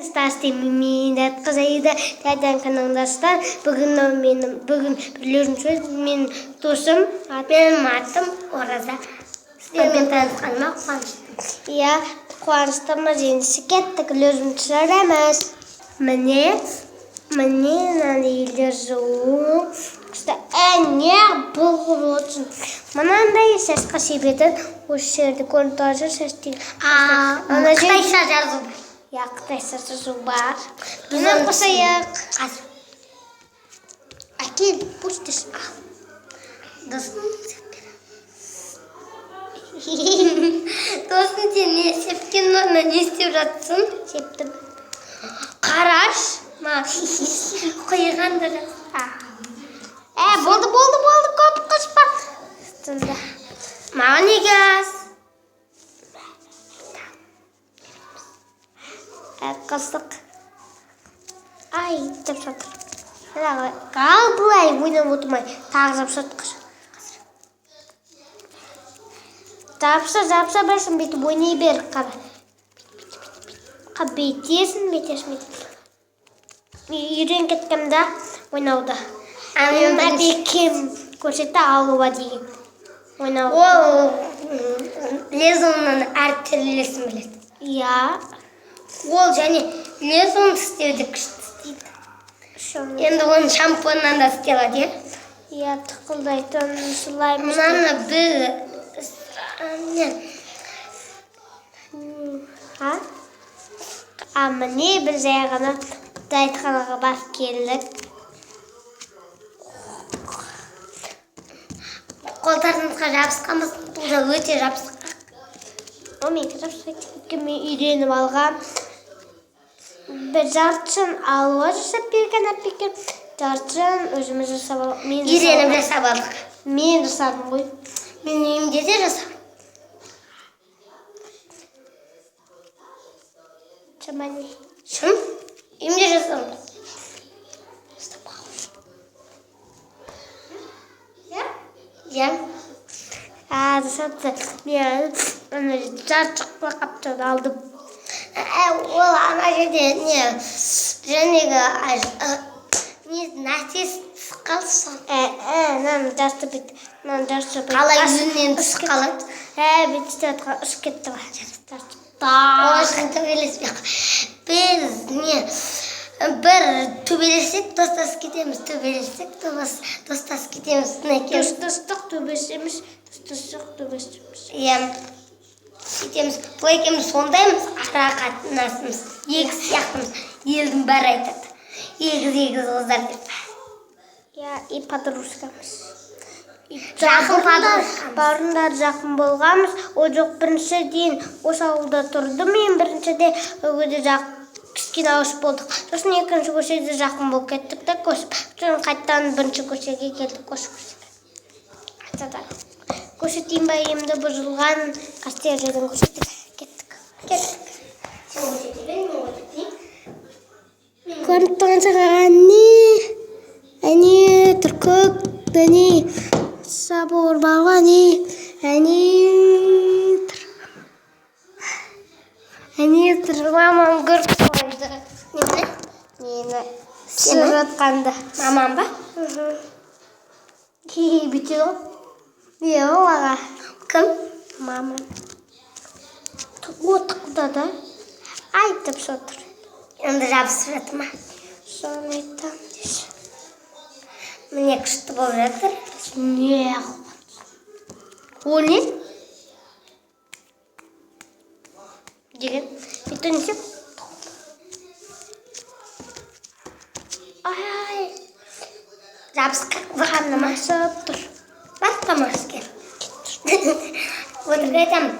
Стас Миминат Дәдән каналындасыздар. Бүгін мынау менің, бүгін бірлеріңіз менің досым. Менің атым Ораза. Сіздермен танысқаныма қуаныштымын. Иә, қуаныштымыз. Ендеше кеттік, лөзін түсіреміз. Міне, міне мынандай үйлер жуу. Күшті. Ә, не бұл қылып отырсың? Мынандай шашқа себетін осы жерде көрініп тұрған шаш деген. Ана жер- Қытайша жазу бар. Иә, қытайша жазу бар. Біз Міне оны қосайық. Қазір. Әкел, пусть. Досым Досым, сен не сепкен орнына не істеп жатсың? Септім. Қараш. Ма, құйған да жат. Ә, болды, болды, болды, көп қышпа. Сонда. Маған неге аз? Ә, қыстық. Ай, деп жатыр. Қал былай ойнап отырмай, тағы жапсат қыз. Жапса, жапса берсін, бүйтіп ойнай бер, қара. Қа, бүйтесің, бүйтесің, бүйтесің. Мен үйреніп кеткем да ойнауды. А мен Менің бірінші- әпкем көрсетті алуа деген ойнау. Ол лезоның әр түрлісін біледі. Иә. Ол және лезон істеуді күшті істейді. Шоны. Енді оны шампуннан да істей алады, иә? Иә, тықылдайтын слайм. Мынаны біз не, А? А міне біз жай ғана дәретханаға барып келдік. Қолдарымызға жабысқанбыз, бұл да өте жабысқақ. О, менікі жабыспайды. Өйткені мен үйреніп алғам. Бір жартысын алуа жасап берген әпкем, жартысын өзіміз жасап ал- мен жасап Үйреніп алдым. жасап алдық. Мен жасадым ғой. Мен үйімде де жасадым. Шамани. Шын, үйімде жасадым. Иә? Иә. А, жасапты. Мен ана жарты қаптан алдым. Ә, ол ана жерде не жәнегі не нәрсесі түсіп қалды сол. Ә, ә, мынаны жарты бит, мынаны жарты бит. Қалай жүннен түсіп қалады? Ә, бүйтіп істеп жатқан ұшып кетті ғой. Жарты. Ол үшін төбелеспей біз не бір төбелессек, достасып кетеміз, төбелессек, достасып кетеміз мінекей. Достастық төбелесеміз, достастық төбелесеміз. Иә, сөйтеміз. Бұл екеуміз сондаймыз, ара қатынасымыз егіз сияқтымыз. Елдің бәрі айтады, егіз егіз қыздар деп. Иә, и подружкамыз. Жақын подружкамыз. Бұрындары жақын болғанбыз. О жоқ, бірінші дейін осы ауылда тұрдым мен біріншіде, ол жерде кішкене алыс болдық. Сосын екінші көшеде жақын болып кеттік та көшіп. Сосын қайтадан бірінші көшеге келдік, осы көшеге. Қайтадан. Көрсетейін ба емді бұзылған қастер жерден көрсеттік. Кеттік. Кеттік. Сен көрсете бер, мен көрсетейін. Көрініп тұрған шығар, әне, әне тұр көк, әне собор бар ғой, әне, әне тұр, әне тұр. Мамам көріп қойды. Нені? Мені түсіріп жатқанды. Мамам ба? Хи, бүйтеді ғой, не ол аға? Кім? Мамам. О, тықылдады, айтып жатыр. Енді жабысып жатыр ма? Соны айтамын деші. Міне, күшті болып жатыр. Не? О, не? Деген. Бүйтіп не істеп? Ай, Жабысқақ. қарным ашып тұр. Бар, тамақ ішке. Өтірік айтамын.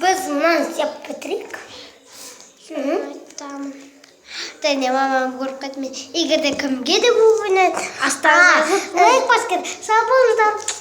Біз мынаны істеп бітірейік. Соны айтамын. Және мамам көріп кетті мен. Егер де кімге де бұл ойнайды, астана жазып лайк басып кет. Сау болыңыздар.